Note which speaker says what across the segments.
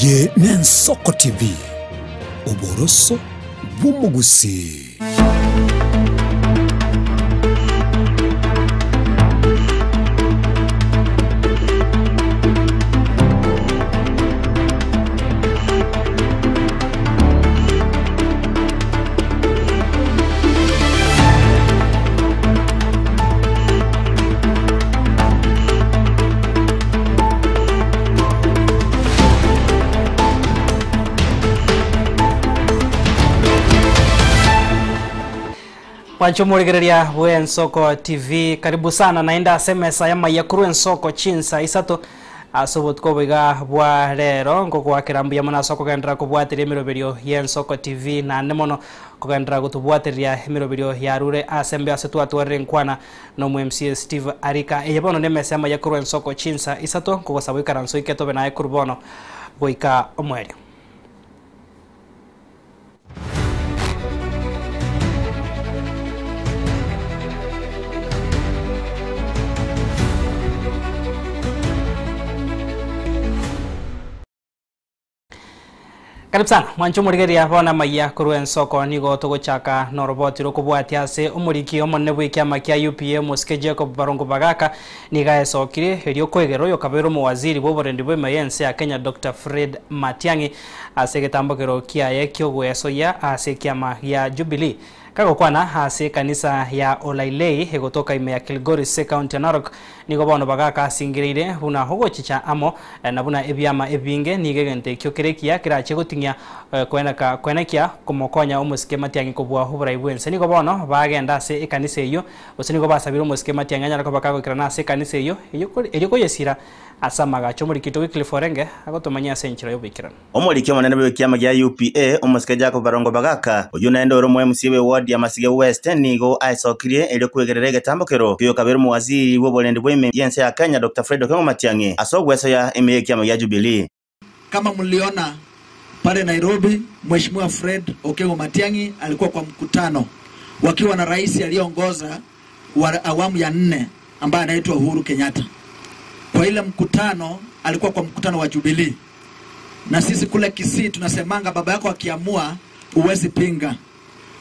Speaker 1: Eye n'Ensoko TV, oboroso bw'omugusi.
Speaker 2: Wanchumurigereria bwe Nsoko TV, karibu sana naenda semesa ya mayakuru Nsoko chinsa isato asobotko biga bwa rero ngoko akirambuya mona soko kendra kubwatiria emiroberio ya Nsoko TV na nemono kugendera gutubwatiria emiroberio ya rure asembe asetwa atwarire nkwana no mu MC Steve Arika eye bono nemesa ya mayakuru Nsoko chinsa isato kogosaba ikaranso iketobe naye kurubono goika omwerio. Karibu sana mwancho murigeria bona maya kurwe Nsoko nigo tuguchaka no roboti rukubwatia ase omuriki omonene bw'ikiama kia UPA Mosike Jacob Barongo Bagaka niga esokire erio kwegero yokabero mu waziri bw'oborendi bw'emayense ya Kenya Dr. Fred Matiang'i ase getambokero kiaye kyogwesoya ase kiama ya Jubilee kagokwana ase kanisa ya Olailei egotoka ime ya Kilgoris County ya Narok nigo bono Bagaka asingireire buna hogochicha amo na buna ebyama ebinge nigegente kyokerekia kirache gotinya kwenaka kwenekia kumokonya omusike Matiang'i kobwa hubura ibwense nigo bono bagenda ase ekanisa eyo gose nigo basabira omusike Matiang'i anyara ko bakagokirana ase ekanisa eyo eyo koyesira asamaga chomurikito Wycliffe Orenge agotomanya ase enchira yobikirana.
Speaker 3: Omuriki omonene bw'ekiama gia UPA omusike Jacob Barongo Bagaka oyo naende ore omo MC we ward ya Masige West nigo aesokirie erio kwegerera egetambokero kio kabere mu waziri w'oborendi bw'ime yense ya Kenya Dr. Fred Okengo Matiang'i asogweso ya ime y'ekiama gia Jubilee.
Speaker 4: Kama mliona pale Nairobi, Mheshimiwa Fred Okengo Matiang'i alikuwa kwa mkutano wakiwa na rais aliyeongoza wa awamu ya 4 ambaye anaitwa Uhuru Kenyatta. Kwa ile mkutano alikuwa kwa mkutano wa Jubilee. Na sisi kule Kisii tunasemanga baba yako akiamua huwezi pinga.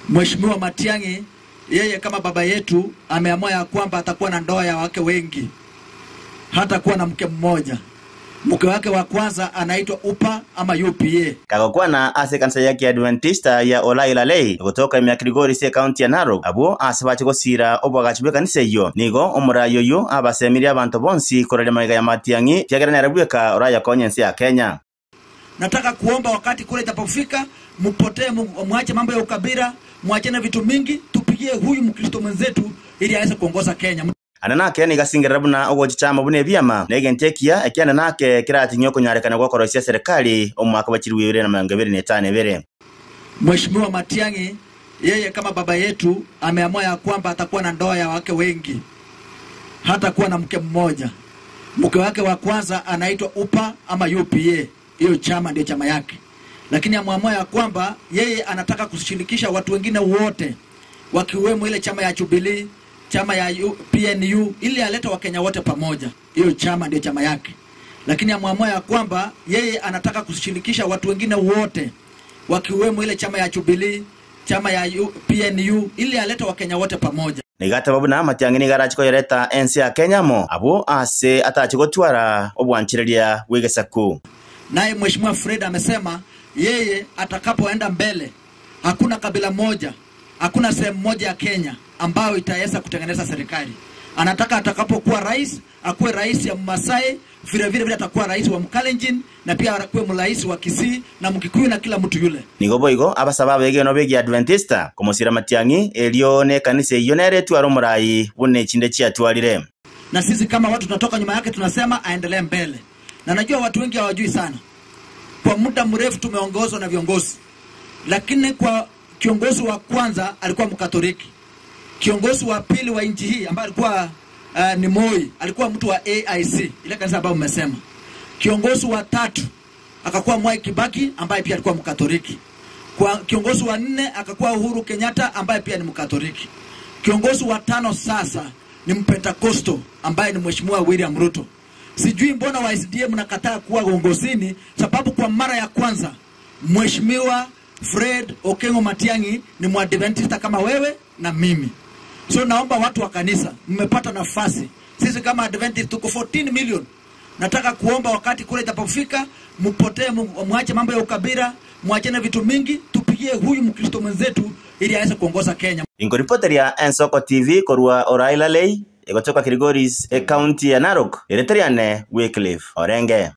Speaker 4: Mheshimiwa Matiang'i yeye kama baba yetu ameamua ya kwamba atakuwa na ndoa ya wake wengi. Hatakuwa na mke mmoja. Mke wake wa kwanza anaitwa UPA ama UPA.
Speaker 3: Kagokwana ase kanisa yake Adventista ya Olailalei kutoka ime ya Kilgoris County ya Narok abo asebache gosira obwagachi kanisa iyo nigo omurayo yo abasemiria abantu bonsi korere maiga ya Matiang'i kiagerana rabweka oraya konyense ya Kenya.
Speaker 4: Nataka kuomba wakati kule itapofika mpotee, muache mambo ya ukabila, muache na vitu mingi, tupigie huyu Mkristo mwenzetu ili aweze kuongoza Kenya.
Speaker 3: Ananake nigasingerera buna ogochichama buna ebyama negentekia ekiana nake kiratinyo kunyarekana gwakorosia serikali omwaka wa 2025.
Speaker 4: Mheshimiwa Matiang'i yeye kama baba yetu ameamua ya kwamba atakuwa na ndoa ya wake wengi. Hatakuwa na mke mmoja. Mke wake wa kwanza anaitwa UPA ama UPA. Hiyo chama ndio chama yake. Lakini ameamua ya kwamba yeye anataka kushirikisha watu wengine wote wakiwemo ile chama ya Jubilee, chama ya PNU, ili alete Wakenya wote pamoja. Hiyo chama ndio chama yake. Lakini ameamua ya kwamba yeye anataka kushirikisha watu wengine wote wakiwemo ile chama ya Jubilee, chama ya PNU, ili alete Wakenya wote pamoja.
Speaker 3: Nigata babu na Matiang'i nigarachiko yereta ensi ya Kenya mo abo ase atachigotwara obwanchireria bw'egesaku.
Speaker 4: Naye Mheshimiwa Fred amesema yeye atakapoenda mbele hakuna kabila moja, hakuna sehemu moja ya Kenya ambayo itaweza kutengeneza serikali. Anataka atakapokuwa rais, akuwe rais ya Masai, vile vile atakuwa rais wa Mkalenjin na pia akuwe rais wa Kisii na Mkikuyu na kila mtu yule.
Speaker 3: Nigo boigo abasaba bege no bege Adventista komosira Matiang'i elio ne kanisa iyo neretwa romurai bune chinde chiatwalire.
Speaker 4: Na sisi kama watu tunatoka nyuma yake tunasema aendelee mbele. Na najua watu wengi hawajui sana. Kwa muda mrefu tumeongozwa na viongozi. Lakini kwa kiongozi wa kwanza alikuwa Mkatoliki. Kiongozi wa pili wa nchi hii ambaye alikuwa ni Moi, alikuwa mtu wa AIC, ile kanisa ambayo mmesema. Kiongozi wa tatu akakuwa Mwai Kibaki ambaye pia alikuwa Mkatoliki. Kwa kiongozi wa nne akakuwa Uhuru Kenyatta ambaye pia ni Mkatoliki. Kiongozi wa tano sasa ni Mpentekosto ambaye ni Mheshimiwa William Ruto. Sijui mbona wa SDA mnakataa kuwa uongozini, sababu kwa mara ya kwanza Mheshimiwa Fred Okengo Matiang'i ni Mwadventista kama wewe na mimi. So naomba watu wa kanisa, mmepata nafasi. Sisi kama Adventist tuko 14 million. Nataka kuomba wakati kule itapofika, mpotee, muache mambo ya ukabila, muache na vitu mingi, tupigie huyu Mkristo mwenzetu ili aweze kuongoza Kenya.
Speaker 3: Ingoripoteria Ensoko TV korwa Oraila Lei egotoka Kilgoris e county ya Narok ereteriane Wycliffe Orenge.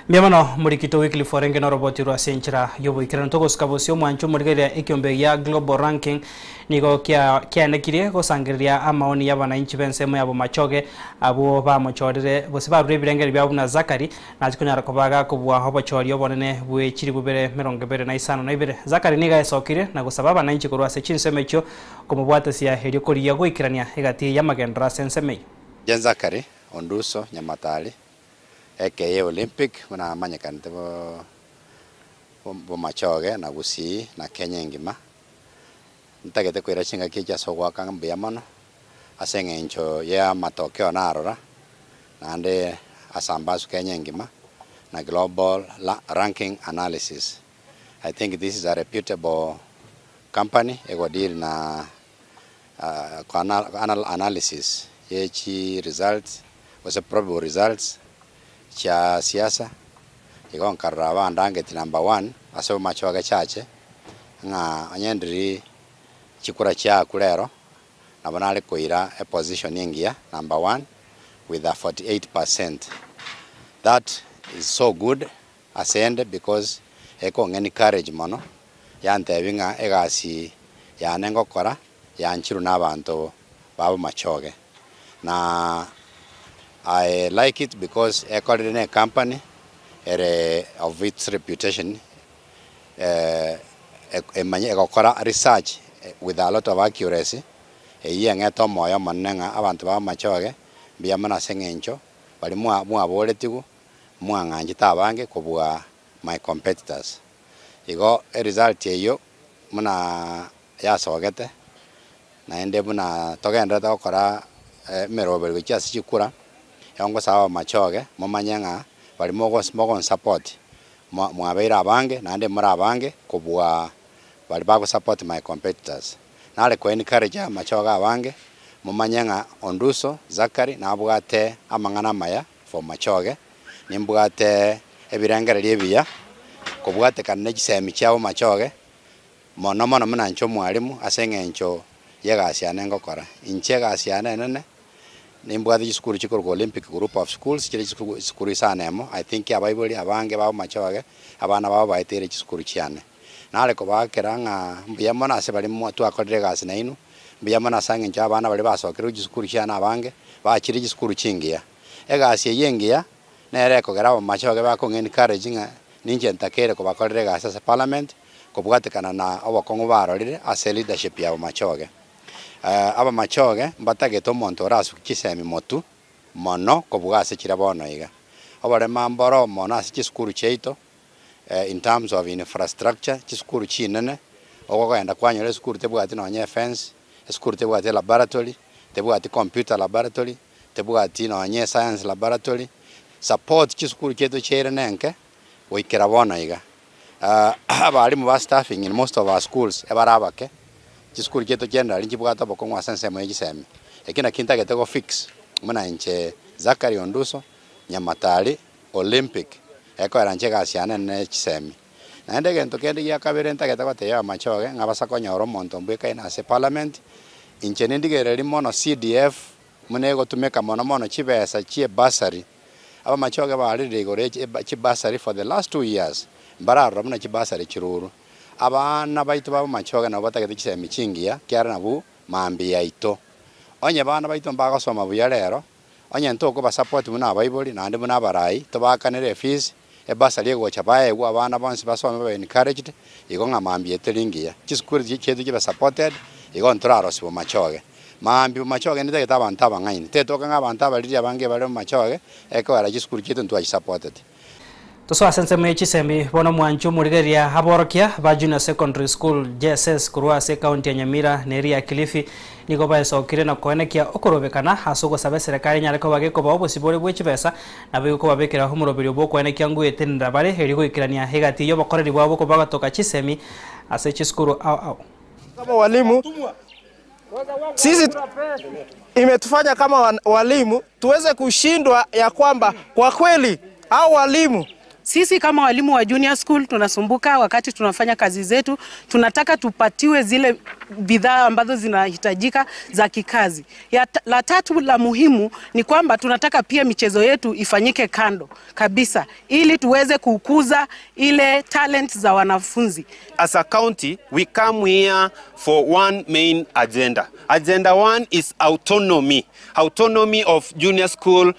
Speaker 2: Miamano murikito Wycliffe Orenge na roboti rwa senchira yobo ikirano togosuka bosio mwancho murigeria ekiombe ya global ranking nigo kia kianekirie gosangiriria amaoni ya bananchi bensemo yabo machoge abo bamochorire bose barure birengeri byabo na Zakari nazikunyara kobaga kubwa hobochori obonene bwe chiri bubere 25 Zakari niga esokire na gosaba bananchi korwa se chinsemecho komubwata sia herio koria goikirania egati ya magendra senseme.
Speaker 5: Jen Zakari Onduso Nyamatali aka Olympic muna bo bo machoge na Gusii na Kenya ngima ntagete kwira chinga kicha sogwa kanga mono ase ng'encho ya matokeo narora nande asambasu Kenya ngima na global ranking analysis. I think this is a reputable company ego deal na analysis yechi results was a probable results cha siasa iko nkaraba ndangeti number 1 aso machoge chache nga anyendri chikura cha kulero nabona ali koira a position ingia number 1 with a 48%. That is so good ascend because eko ngeni courage mono yantebinga egasi yanengokora yanchiru nabantu babo machoge na I like it because according a company of its reputation research with a lot of accuracy eyeng'eto moyo monenga abantu ba machoge biyamana seng'encho bali mwaboletigu mwang'anjita abange kubwa my competitors igo result eyo muna yasogete naende muna togendera gokora emeroberi gochia ase chikura yongo sawa machoge momanyanga bali mogo support mwabeira abange naende muri abange kubwa bali bago support my competitors nale ko encourage machoge abange momanyanga Onduso Zakari nabwate amang'ana maya for machoge nimbwate ebirengereria ebiya kobwatekana ne chisemi chiabo machoge mono mono muna mwalimu ase eng'encho yegasiane ngokora inche egasiane enene nimbwate chisukuru chikorwa Olympic Group of Schools chiri chisukuru isanemo. I think abaibori abange babo machoge abana babo baetere chisukuru chiane nale kobakera ng'a mbuya mono ase bari twakorire egasi nainu mbuya mono ase eng'encho abana bari basokere chisukuru chiane abange bachire chisukuru chingiya egasi eye engiya nere ekogera abo machoge bakong'a encourage ng'a ninche ntakere kobakorera egasi ase parliament kobwatekana na obokong'u barorire ase leadership yabo machoge. Aba machoge mbatagete omonto orasuki chisemi motu mono kobwa ase chira bono iga oborema mboro mono ase chisukuru chiaito in terms of infrastructure chisukuru chinene okogenda kwanyora esukuru tebwati nonye fence esukuru tebwati laboratory tebwati computer laboratory tebwati nonye science laboratory support chisukuru chietu chiaire nenke goikera bono iga. Abarimu ba staffing in most of our schools ebarabake chisukuru chetu general nchibwata bokong'wa ase ensemo ya chisemi eki naki ntagete go fix muna inche Zakari Onduso Nyamatari Olympic ekoera nche egasi yane ne chisemi naende egento kende gia kabere ntagete gotebia amachoge ng'a basa konyora omonto mbwekaine ase parliament inche nindigereri mono CDF muna egotumeka mono mono chibesa chie bursary abamachoge barire igoro chibasari for the last 2 years mbararora muna chibasari chiruru abana baitu babo machoge nabo batagete chisemi chingiya kiara nabu mambi yaito onye bana baitu mbagosoma buya rero onye ntoko basupport muna abaibori naende muna abarai tobakanere fees ebasari egocha baegwa abana bonsi basome babe encouraged igo ng'a mambi eteringiya chisukuru chietu chibe supported igo ntorarosibo machoge mambi machoge nitagete abantu abang'aini tetoka ng'a abantu abariri abange bare machoge ekogera chisukuru chietu ntwachisupported.
Speaker 2: Tosoa senseme chisemi bono mwanchu murigeria haborokia ba Junior Secondary School JSS kurwa se county ya Nyamira neri ya Kilifi nigo baesokire na koenekia okorobekana asugo sabe serikali nyareko bageko ba obosibore bwechibesa nabo ko babekera humurobiri bwo koenekia ngwetenera bare heri goikirania hegati yo bakoreri bwabo ko bagatoka chisemi ase chiskuru au au.
Speaker 6: Kama walimu sisi imetufanya kama walimu tuweze kushindwa ya kwamba kwa kweli au walimu
Speaker 7: sisi kama walimu wa junior school tunasumbuka wakati tunafanya kazi zetu. Tunataka tupatiwe zile bidhaa ambazo zinahitajika za kikazi. La tatu la muhimu ni kwamba tunataka pia michezo yetu ifanyike kando kabisa ili tuweze kukuza ile talent za wanafunzi.
Speaker 8: As a county, we come here for one main agenda. Agenda one is autonomy. Autonomy of junior school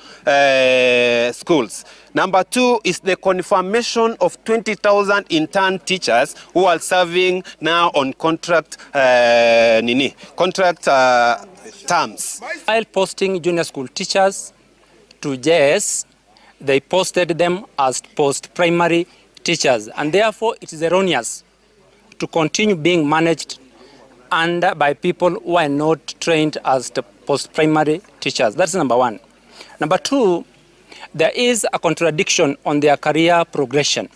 Speaker 8: schools. Number two is the confirmation of 20,000 intern teachers who are serving now on contract terms.
Speaker 9: While posting junior school teachers to JS, they posted them as post-primary teachers, and therefore it is erroneous to continue being managed and by people who are not trained as the post-primary teachers. That's number one. Number two, there is a contradiction on their career progression.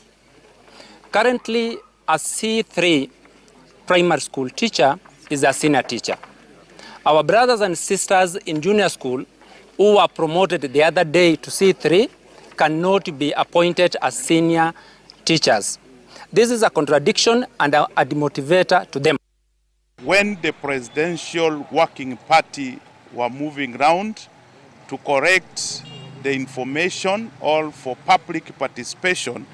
Speaker 9: Currently, a C3 primary school teacher is a senior teacher. Our brothers and sisters in junior school who were promoted the other day to C3 cannot be appointed as senior teachers. This is a contradiction and a demotivator to them.
Speaker 10: When the presidential working party were moving round to correct the information all for public participation,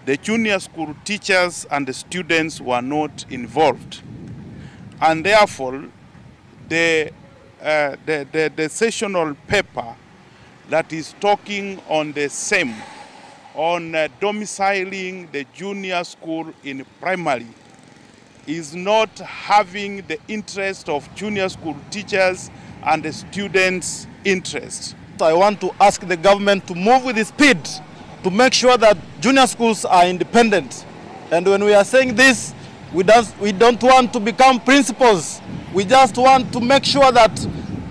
Speaker 10: the junior school teachers and the students were not involved. And therefore, the sessional paper that is talking on the same, on domiciling the junior school in primary, is not having the interest of junior school teachers and the students' interest.
Speaker 6: I want to ask the government to move with speed to make sure that junior schools are independent. And when we are saying this, we don't want to become principals. We just want to make sure that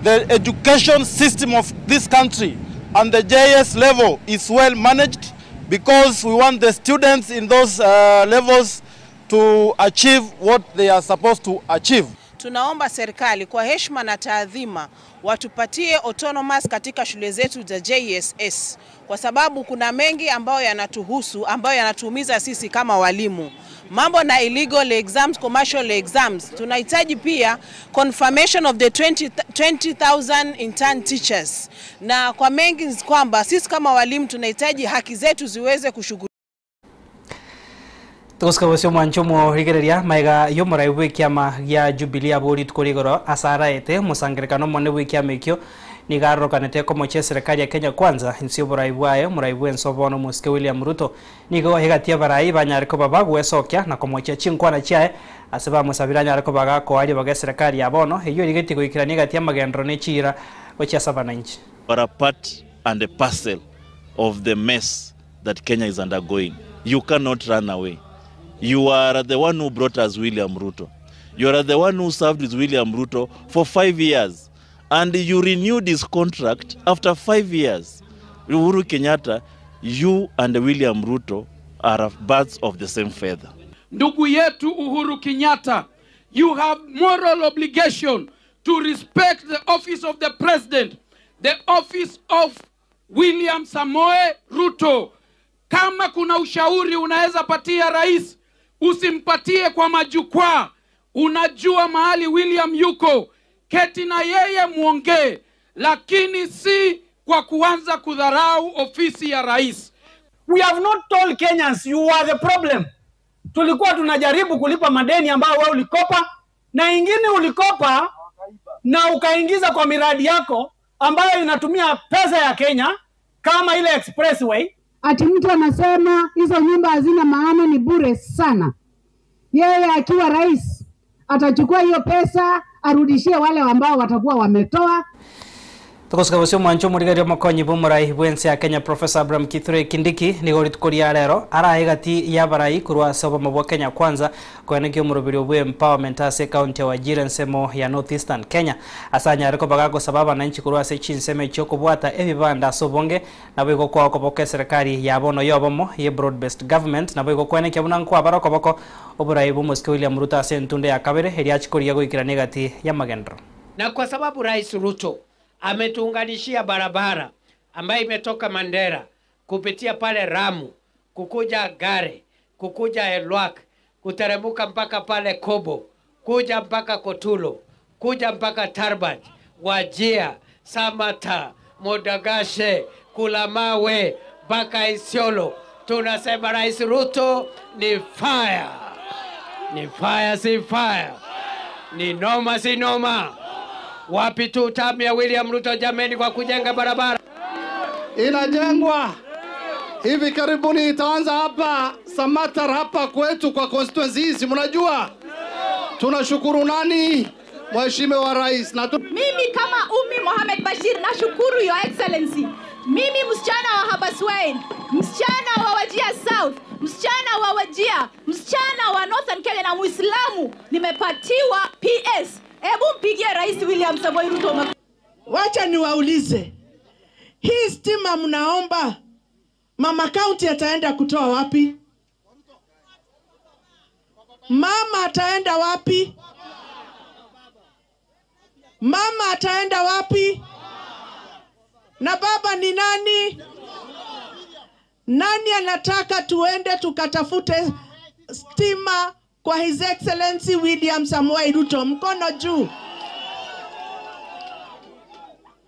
Speaker 6: the education system of this country and the JS level is well managed, because we want the students in those levels to achieve what they are supposed to achieve.
Speaker 11: Tunaomba serikali kwa heshima na taadhima watupatie autonomous katika shule zetu za JSS, kwa sababu kuna mengi ambayo yanatuhusu, ambayo yanatuumiza sisi kama walimu. Mambo na illegal exams, commercial exams. Tunahitaji pia confirmation of the 20,000 intern teachers. Na kwa mengi ni kwamba sisi kama walimu tunahitaji haki zetu ziweze kushughulikiwa.
Speaker 2: Tugosikabosio mwanchomo rigereria maiga yo morai bw'ikiama gia Jubilee abori tukorigoro asaraete musangerekano mone bw'ikiama ekio nigarokanete komochia serikali ya Kenya Kwanza insio borai bwayo morai bwensobono Mosike William Ruto nigo hegatia barai banyareko babagwesokia na komochia chinkwana chiae ase bamusabira nyareko bagakoaria baga serikali ya bono eyo rigeti goikirania gatia magendro ne chira gochia sabananchi.
Speaker 12: Are a part and a parcel of the mess that Kenya is undergoing. You cannot run away. You are the one who brought us William Ruto. You are the one who served with William Ruto for 5 years. And you renewed his contract after 5 years. Uhuru Kenyatta, you and William Ruto are birds of the same feather.
Speaker 13: Ndugu yetu Uhuru Kenyatta, you have moral obligation to respect the office of the president, the office of William Samoei Ruto. Kama kuna ushauri unaweza patia rais, usimpatie kwa majukwaa. Unajua mahali William yuko, keti na yeye muongee, lakini si kwa kuanza kudharau ofisi ya rais.
Speaker 14: We have not told Kenyans you are the problem. Tulikuwa tunajaribu kulipa madeni ambayo wewe ulikopa, na ingine ulikopa na ukaingiza kwa miradi yako ambayo inatumia pesa ya Kenya kama ile expressway.
Speaker 15: Ati mtu anasema hizo nyumba hazina maana, ni bure sana. Yeye akiwa rais atachukua hiyo pesa arudishie wale ambao watakuwa wametoa.
Speaker 2: Tukosuka bosio mwancho murigario makonyi bumurai bwense ya Kenya Professor Abraham Kithure Kindiki nigo ritukoria rero araigati ya barai kurwa soba mabwa Kenya kwanza kwenekio murubiri bwe empowerment ase county wa Wajir nsemo ya North Eastern Kenya asanya ariko bagako sababa na nchi kurwa se chinseme choko bwata ebibanda sobonge nabo kwa koboke serikali ya bono yobomo ye broad based government nabo kwenekio bunanko abaroko boko oburai bumuske William Ruto ase ntunde ya kabere heriachikoria goikira negati ya magendro.
Speaker 16: Na kwa sababu Rais Ruto ametuunganishia barabara ambayo imetoka Mandera kupitia pale Ramu, kukuja Gare, kukuja Elwak, kuteremuka mpaka pale Kobo, kuja mpaka Kotulo, kuja mpaka Tarbat, Wajia, Samata, Modagashe, Kulamawe, mpaka Isiolo. Tunasema Rais Ruto ni fire. Ni fire si fire. Ni noma si noma. Wapi tu tamu ya William Ruto jameni kwa kujenga barabara.
Speaker 17: Inajengwa. Hivi karibuni itaanza hapa Samatar hapa kwetu kwa constituency hizi mnajua. Tunashukuru nani? Mheshimiwa Rais. Na
Speaker 18: mimi kama Umi Mohamed Bashir nashukuru Your Excellency. Mimi msichana wa Habaswein, msichana wa Wajia South, msichana wa Wajia, msichana wa Northern Kenya na Muislamu, nimepatiwa PS. Ebu mpigie Rais William Samoei Ruto.
Speaker 19: Wacha niwaulize. Hii stima mnaomba Mama County ataenda kutoa wapi? Mama ataenda wapi? Mama ataenda wapi? Na baba ni nani? Nani anataka tuende tukatafute stima kwa His Excellency William Samoei Ruto? Mkono juu.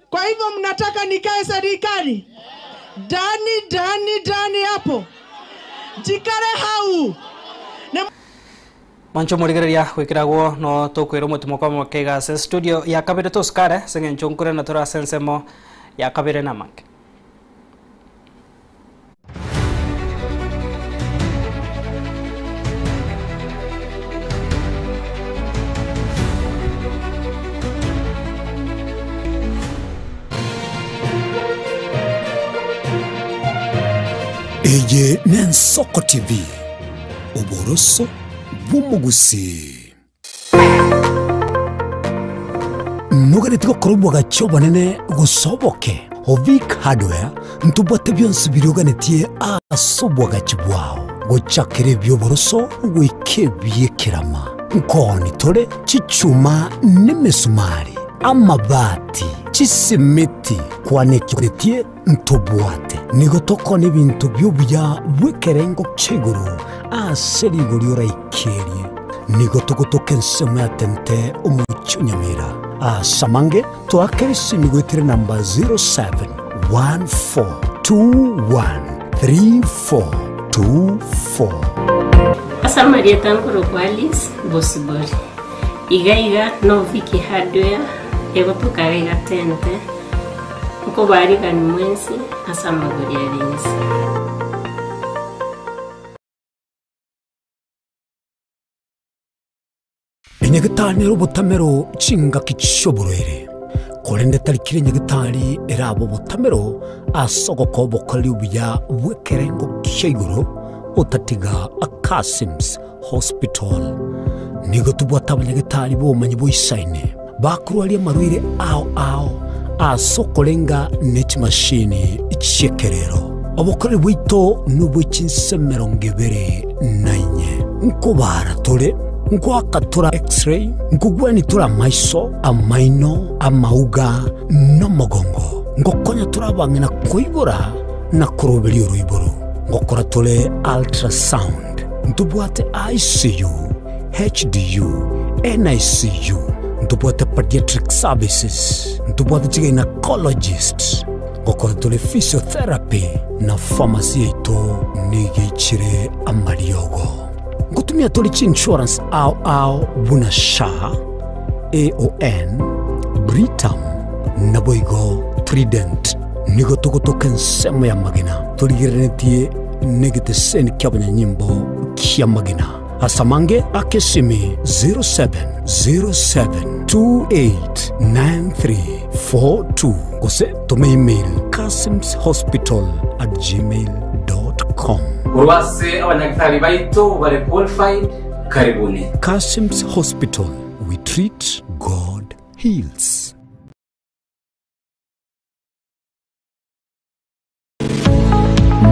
Speaker 19: Kwa hivyo mnataka nikae serikali? Dani, dani, dani hapo. Jikare hau.
Speaker 2: Mancho murigereria gwikiragwo no tukwirwo mutumo kwa mwakega se studio ya kabere tuskare sengencho nkure na tura sensemo ya kabere na manke.
Speaker 1: Eye Nensoko TV oboroso bumugusi nugaritiko kurubwaga cyo banene gusoboke Ovik Hardware ntubwate byonse biruganetie asobwaga kibwao gochakere byoboroso gwikebyekirama nkoni tore chichuma n'emisumari amabati chisimiti kwanekiretie ntubwate nigotoko n'ibintu by'obuya bw'ekerengo ky'iguru ase rigori oraikerie nigotogotoka ensemo ya tente omuchunyamira asamange twakerisi migwetire namba 0714213424.
Speaker 20: Asamaria tankuro kwa Alice Bosibori iga iga no Viki Hardware egotoka iga tente uko bari kan mwensi asamagori arinsi.
Speaker 1: Enyagitari robotamero chinga kichoborere korende tarikire nyagitari erabo botamero asogoko bokali ubuya bwekerengo kyeiguru otatiga Akasims Hospital nigo tubwata abanyagitari bomanyi boisaine bakurwaria marwire ao ao asokolenga n'ekimashini ichiekerero obukore bwito n'ubw'ekinsemero ngebere nainye nkobara tore nkwakatura x-ray nkugweni tura maiso amaino amauga n'omugongo ngokonya turabang'ina koibora na kuroberia oruiboro ngokora tore ultrasound ntubwate ICU HDU NICU ntubwate pediatric services ntubwate gynecologist ngokora tore physiotherapy na pharmacy yaito nigichire amariogo ngutumia toli insurance ao ao buna SHA AON Britam na boigo Trident nigo togotoka ensemo ya magina toligerenetie negeteseni kia banyanyimbo kia magina asamange akesimi 0707289342 Gose tome email kasimshospital@gmail.com.
Speaker 21: Urwase abanyagitari baitu bari qualified, karibuni.
Speaker 1: Kasim's Hospital, we treat, God heals.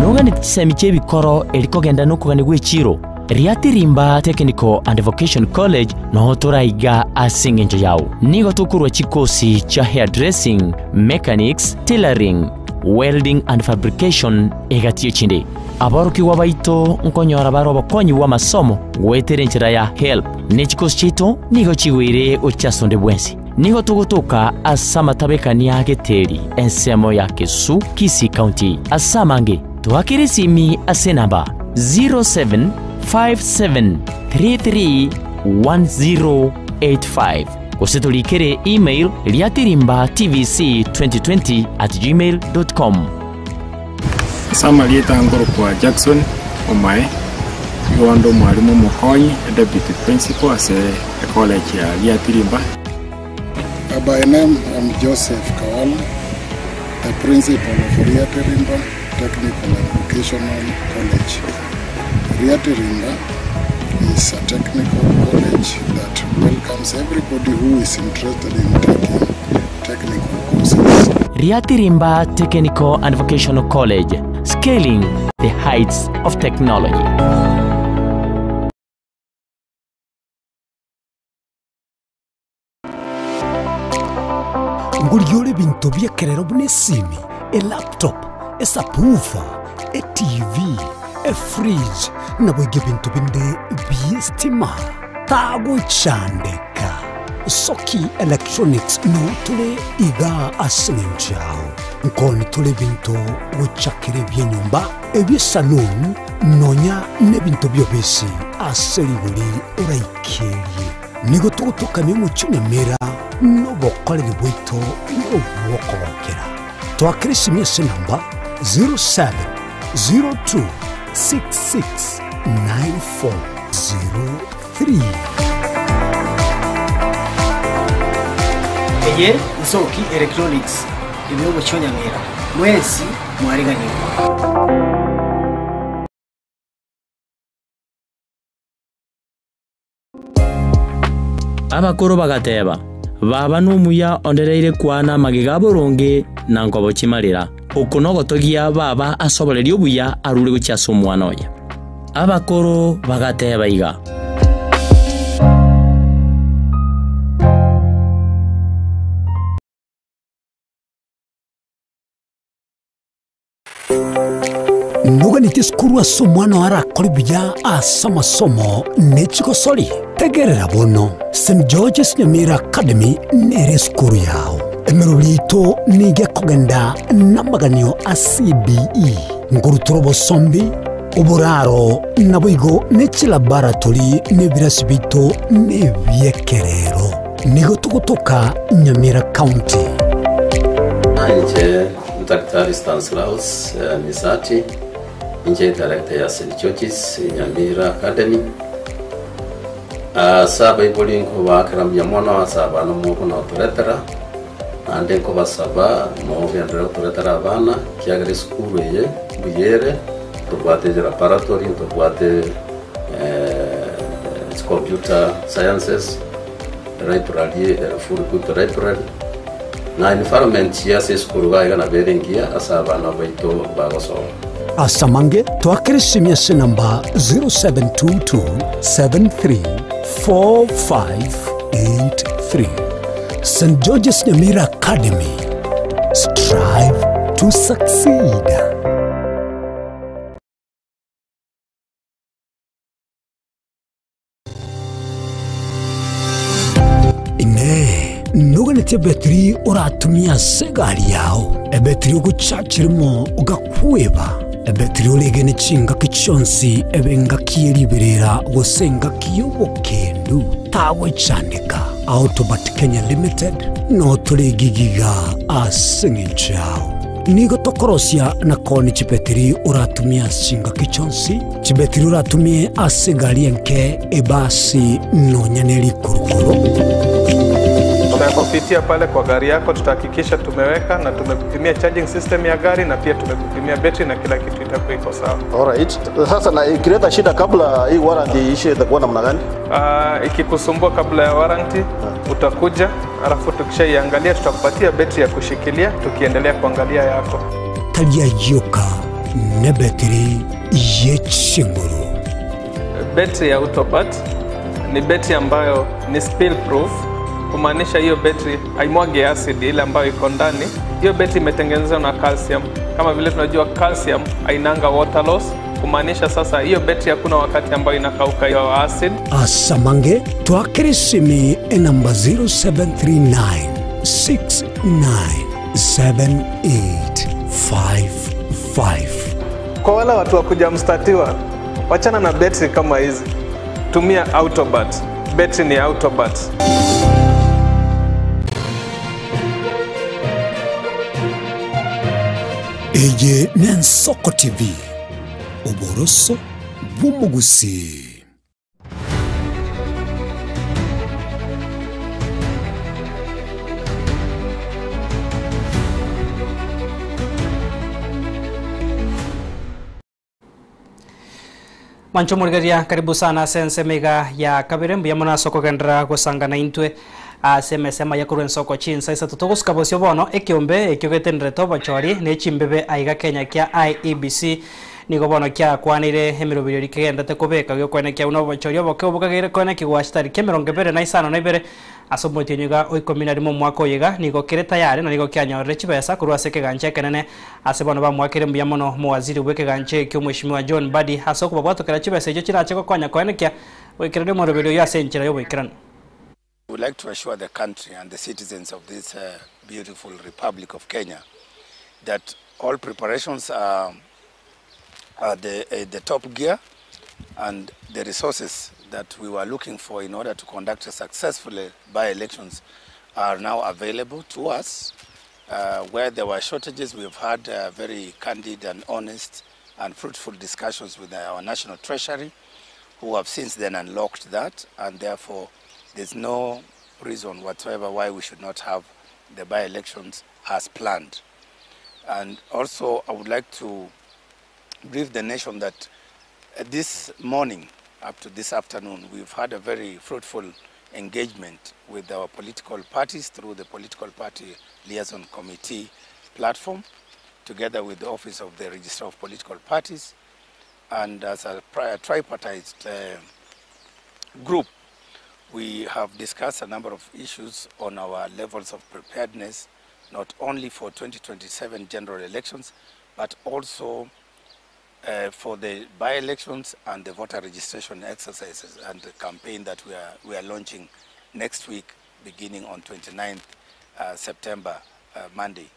Speaker 22: Noga ni chisemi ebikoro erikogenda nokogani gwechiro Riatirimba Technical and Vocation College noho toraiga ase eng'encho yao. Nigo tokorwa chikosi cha hairdressing, mechanics, tailoring, welding and fabrication egati chinde. Abarokigwa baito nkonyora baro bakonyi wa masomo gwetere enchera ya help. Ne chikosi chito nigo chigwire ochasonde bwensi. Nigo tugutuka ase amatabekania ageteri ensemo ya Kesu, Kisii County. Ase amange twakire simi ase namba 0757331085 gose tulikere email riatirimba tvc2020@gmail.com.
Speaker 23: Sama lieta ngoro kwa Jackson Omae igondo mwalimu Mukonyi deputy principal ase college ya Riatirimba.
Speaker 24: By name I'm Joseph Kawala, the principal of Riatirimba Technical and Vocational College. Riatirimba is a technical college that welcomes everybody who is interested in taking technical courses.
Speaker 22: Riatirimba Technical and Vocational College, scaling the heights of technology.
Speaker 1: Nguriore bintu byekerero bune simi, e laptop, e subwoofer, e TV, e fridge, na bwege bintu binde byestima. Taguchandeka. Soki Electronics no tule iga asenjao. Nkoni tule bintu uchakire byenyumba, ebye saloon, nonya ne bintu byobesi aseriguri oraikeri. Nigo tugutuka mimuchinyamira no bokorere bwito no bwokobokera. Twakirisimye namba 0702669403.
Speaker 25: Eye Nsoki Electronics ibihugu cyonyamira mwesi mwariganyirwa.
Speaker 22: Abakuru bagateba baba numuya ondereire kwana magega boronge na nkobo chimarira okunogotogia baba asoboleria obuya arure gochia omwana oye. Abakuru bagateba iga
Speaker 1: Nuganite skuru ase omwana arakora buya ase amasomo n'ekigosori tegerera bono St. George's Nyamira Academy nere skuru yao emerurito nige kogenda n'amaganio a CBE nguruturo bosombi oburaro naboigo n'ekilaboratori n'ebirasi bito n'ebyekerero nigo tugutuka Nyamira County.
Speaker 26: Nje Daktari Stanislaus Misati, nje director ya St. George's Nyamira Academy. Saba ibolingo bakarambya mwana saba no muko na turetera ande ko basaba mo byandera turetera abana kyagere school ye buyere tubwate laboratory tubwate computer sciences library full good library na environment ya school ga na berengia asaba na baito bagosoma.
Speaker 1: Asamange twakirisimye namba 0722734583. St. George's Nyamira Academy. Strive to succeed. Ine nuganite betri uratumia segari yao. Ebetri uguchachirimo ugakweba. Ebetri ulegene chinga kichonsi ebenga kiyeriberera gosenga kiyobokendu tawe chandika. Autobat Kenya Limited no tuligigiga asengenchao. Nigo tokorosia na koni chibetri uratumia chinga kichonsi chibetri uratumie asegari enke ebasi no nyaneri kurukuru.
Speaker 3: Tutakupitia pale kwa gari yako, tutahakikisha tumeweka na tumekupimia charging system ya gari na pia tumekupimia betri na kila kitu itakuwa iko sawa.
Speaker 4: Alright. Sasa na ikileta shida kabla hii warranty iishe itakuwa namna gani?
Speaker 3: Ikikusumbua kabla ya warranty utakuja, alafu tukishaiangalia tutakupatia betri ya kushikilia tukiendelea kuangalia yako.
Speaker 1: Talia yoka ne betri yechinguru.
Speaker 3: Betri ya Autobat ni betri ambayo ni spill proof, kumaanisha hiyo betri haimwagi acid ile ambayo iko ndani. Hiyo betri imetengenezwa na calcium. Kama vile tunajua calcium hainanga water loss, kumaanisha sasa hiyo betri hakuna wakati ambayo inakauka hiyo acid.
Speaker 1: Asamange twakirisimi namba 0739 697855.
Speaker 3: Kwa wala watu wa kuja mstatiwa, wachana na betri kama hizi. Tumia Autobat. Betri ni Autobat.
Speaker 1: Eye Nensoko TV. Oboroso bw'omugusi.
Speaker 2: Mancho murigeria karibu sana sense mega ya kabere mbuya mona soko gendra gosangana intwe asemesema yakurwe nsoko chinsa isa tutogusuka bosio bono ekiombe ekiogetenere bachori ne chimbebe aiga Kenya kia IEBC nigo bono kia kwanire emirobiri rikigendete kubeka gyokwene kia uno bachori oboke obokagere kwene kigwachitari kia 2052 asomotinyuga oikomina rimo mwaka oyega nigo kire tayari na nigo kianyorere chibesa kurwa ase keganje kenene ase bono bamwakire mbuya mono muwaziri bw'ekeganje kio Mheshimiwa John Mbadi ase okubabwatokera chibesa echo chirache gokonya kwene kia oikerere omorobiri oyo ase enchera y'oboikeranu.
Speaker 5: We would like to assure the country and the citizens of this beautiful Republic of Kenya that all preparations are the top gear, and the resources that we were looking for in order to conduct a successful by-elections are now available to us. Where there were shortages, we have had very candid and honest and fruitful discussions with our National Treasury, who have since then unlocked that, and therefore there's no reason whatsoever why we should not have the by-elections as planned. And also, I would like to brief the nation that this morning, up to this afternoon, we've had a very fruitful engagement with our political parties through the Political Party Liaison Committee platform, together with the Office of the Registrar of Political Parties, and as a tripartite group, we have discussed a number of issues on our levels of preparedness, not only for 2027 general elections, but also for the by-elections and the voter registration exercises and the campaign that we are launching next week, beginning on 29th September, Monday.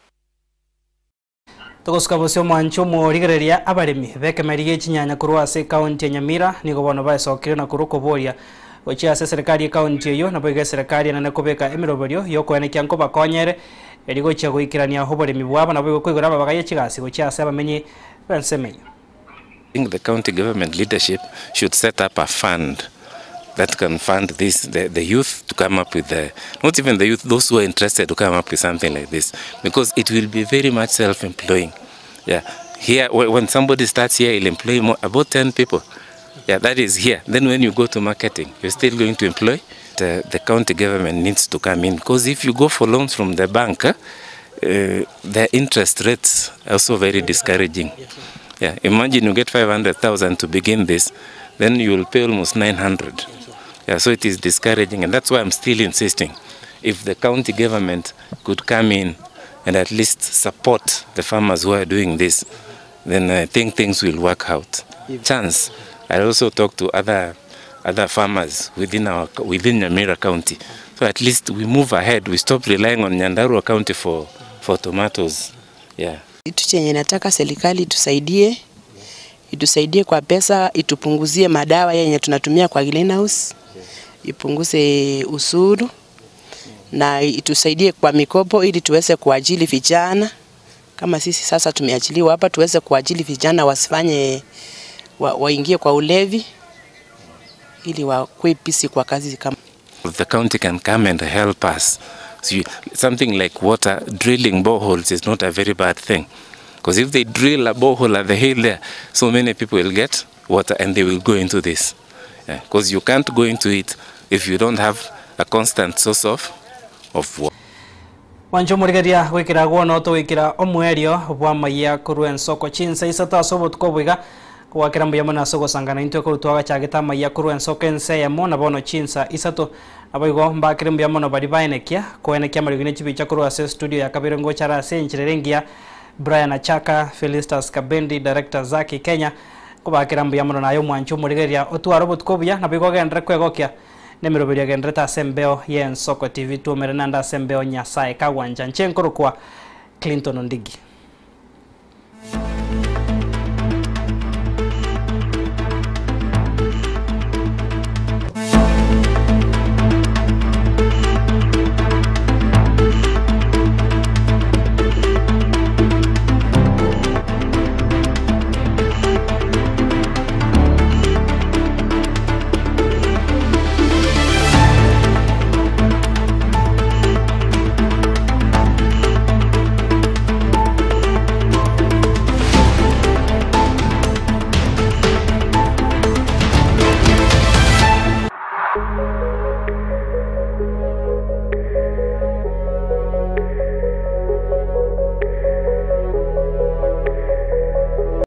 Speaker 2: Togosuka bosio mwancho morigereria abaremi bekemerie chinyanya korwa ase county ya Nyamira nigo bono baesokire na korukoboria gochia ase serikali ya county eyo nabo iga serikali enene kobeka emiroberio yokoenekia nkobakonyere eri gochia goikerania oboremi bwabo nabo igo abagaye chigasi gochia ase abamenyi bensemenyo.
Speaker 7: I think the county government leadership should set up a fund that can fund this, the youth to come up with, not even the youth, those who are interested to come up with something like this, because it will be very much self-employing. Yeah, here, when somebody starts here, he'll employ more, about 10 people. Yeah, that is here. Then when you go to marketing, you're still going to employ. The county government needs to come in, because if you go for loans from the bank, the interest rates are also very discouraging. Yeah, imagine you get 500,000 to begin this, then you will pay almost 900. Yeah, so it is discouraging, and that's why I'm still insisting. If the county government could come in and at least support the farmers who are doing this, then I think things will work out. Chance, I also talk to other farmers within Nyamira County. So at least we move ahead. We stop relying on Nyandarua County for tomatoes. Yeah.
Speaker 8: Kitu chenye nataka serikali itusaidie, itusaidie kwa pesa, itupunguzie madawa yenye tunatumia kwa greenhouse, ipunguze usuru na itusaidie kwa mikopo ili tuweze kuajili vijana. Kama sisi sasa tumeajiliwa hapa, tuweze kuajili vijana wasifanye waingie kwa ulevi ili wakuwe pisi kwa kazi kama.
Speaker 7: The county can come and help us So something like water, drilling boreholes is not a very bad thing. Because if they drill a borehole at the hill there, so many people will get water and they will go into this. Because you can't go into it if you don't have a constant source of water.
Speaker 2: Wancho murigeria gwikira gwono twikira omwerio bwa maiya kurwa ensoko chinsa isato ase obotuko bwiga gwakira mbuya mono ase ogosangana intwe korwa twagachagete amaiya kurwa ensoko ense eyemo na bono chinsa isato abaigo mbakire mbuya mono bari baenekia koenekia amariogi ne chibicha korwa ase studio ya kabere ngochara ase enchera engiya Brian Achaka, Felistas Kabendi, Director Zaki Kenya kobakira mbuya mono nayo mwancho murigeria otware obotuko buya nabo igogendere kwegokia nemiroberio genderete ase embeo ya Ensoko TV tuomere nande ase embeo Nyasaye kagwanja nche nkorokwa Clinton Ondigi.